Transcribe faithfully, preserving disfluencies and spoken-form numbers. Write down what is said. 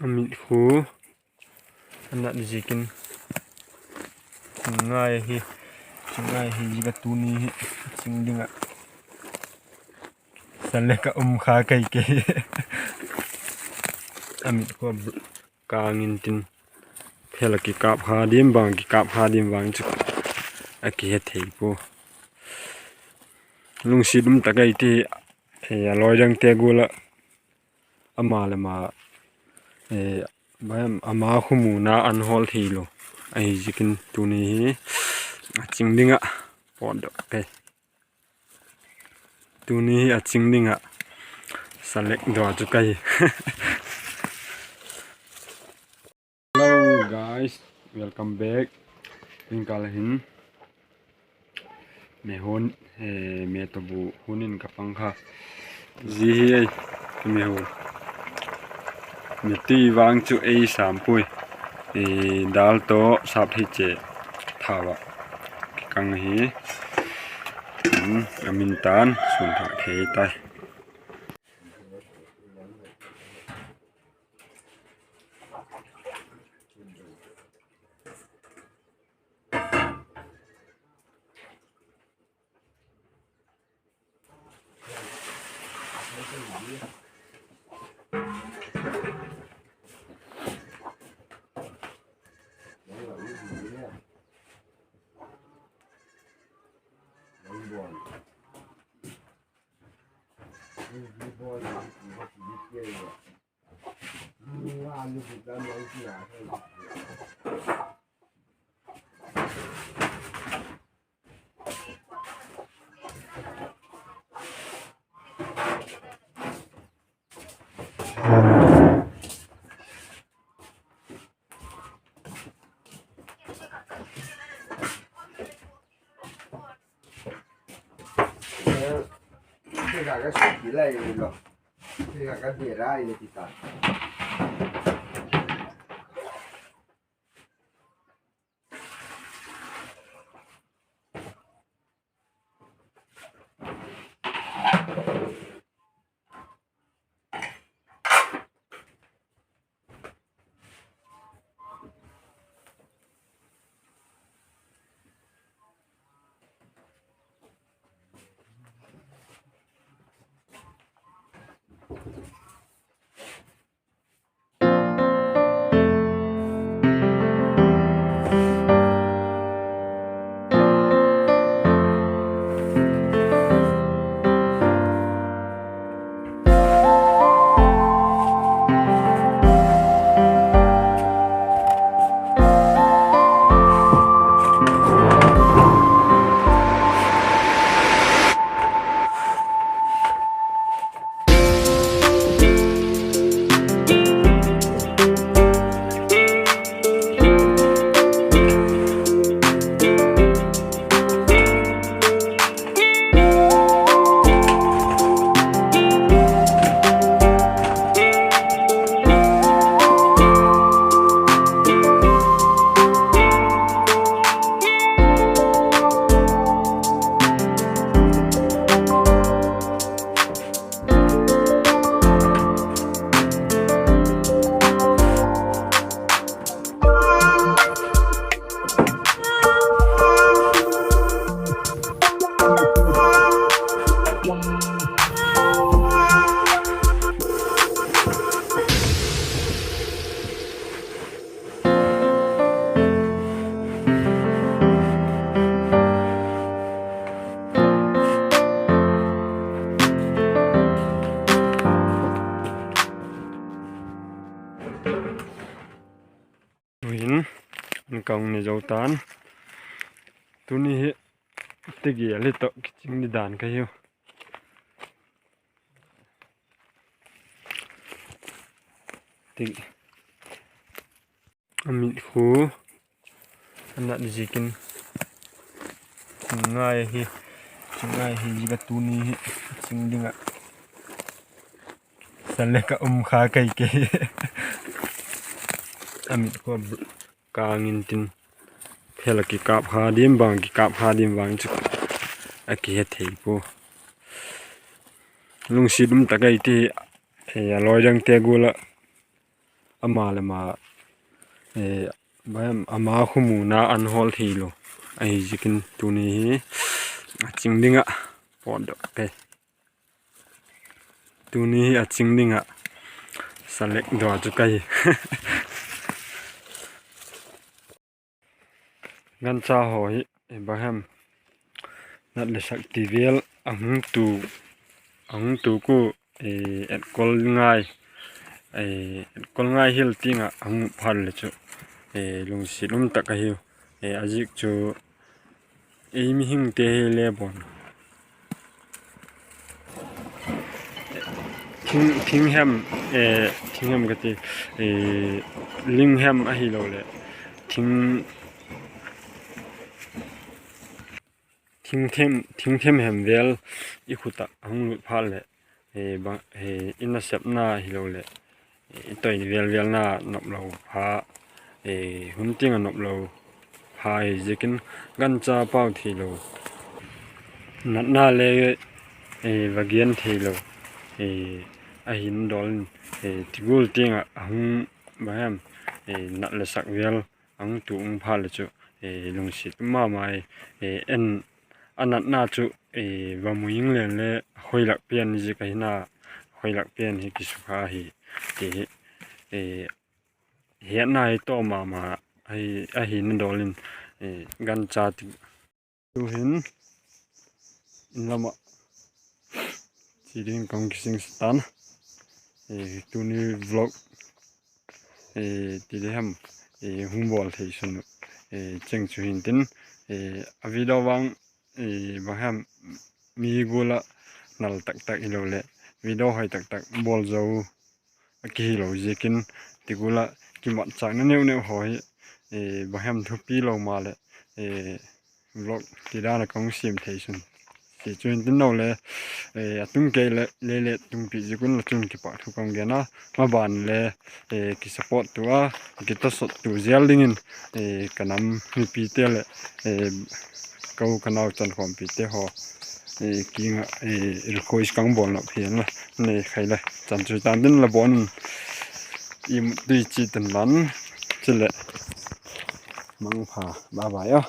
A mit khu a nat ziakin ching ngai ahi, ching ngai ahi ziak a tuni hi a ching ding ah sa le ka um kha kei kei. A mit khu a kâng intin, phel a kikâp kha diam bang, kikâp kha diam vang chu a kihe thei pua. Lungsiat um tak ei ti, a lawi dangte gual ah ama le ama, ama khumuna an hawl theilo. Ahi ziakin tuni hi a ching ding ah pawtdok kei. Tuni hi a ching ding ah sa lek daw chu kei. Hello guys, welcome back. Inkal hin me hun, me tabu hun in ka pang kha. Zia hi ei, me hun, me tui vang chu ei sam puai. Dal tawh sap thei che thau ah kikang ahi. A min tan Suanthak thei tai. Tu'hin an ka hung ne zo ta'n. Tuni hi tegel hi tawh kiching ni dan ka hiu. A mit khu a nat ziakin ching ngai ahi, ching ngai ahi ziak a tuni hi ching ding ah sa le ka um kha kei kei. A mit khu a kâng intin, phel a kikâp kha diam bang, kikâp kha diam vang chu a kihe thei pua. Lungsiat um tak ei ti, a lawi dangte gual ah Ama le ama, e, bang hem, ama khu muna an hawl theilo ahi ziakin tuni hi a ching ding ah pawtdok kei. Tuni hi a ching ding ah select dok chu kei. Gancha haw hi, e, bang hem, nat le sak ti vel a hung tu, a hung tu ku, e, etkol ngai, e, etkol ngai hial tiang ah a hung phat le chu, e, lungsiat um tak ahiu. E, a ziak chu ei mihingte hi le bawn thing, thing hem, e, thing hem ka ti, e, ling hem ahiloleh thing, thingthem, thingthem hem vel i khut ah a hung lut phat leh, e, bang, e, i nasepna ahiloleh, e, i toi vel velna nop lo pha, e, hun tiang ah nop lo pha hi ziakin gancha pau theilo, natna le, e, va gen theilo, e, ahin dawl in, e, tigul tiang ah a hung, bang hem, e, nat le sak vel a hung tu um phat le chu, e, lungsiat um ma ma i, e, en a natna chu, e, va mu ing leng le khoi lak pen ziak ahi na, khoi lak pen hi kisukha hi, ti hi, e, hetna hi tawm ma ma ahi, ahina dawl in, e, gancha ti. Tuhin in lam ah chi ding ka hung kisingsa ta'n, e, tuni vlog, e, ti di hem, e, hung bawl thei sun, e, cheng chu hin tin, e, a video vang, e, bang hem, mi gual ah nal tak tak hiloleh video hoi tak tak bawl zo a kihilo ziakin, ti gual ah kimatchâkna neu neu haw hi, e, bang hem thupi lo maleh, e, vlog ti dan ah ka hung siam thei sun. Ti chu hin tin lo le, e, a tung kei le le le tungpi ziak un la chung kipak thu ka hung gen a, maban le, e, kisupport tu a, kitawsawt tu zel dingin, e, ka nam mipite leh, e, ka u ka nau chankhawmpite haw, e, kiang ah, e, request ka hung bawl nop hian la, nei khai le chan chu tan tin la bawn un, i mut tui chi tin lan, chuleh mangpha, bye bye a.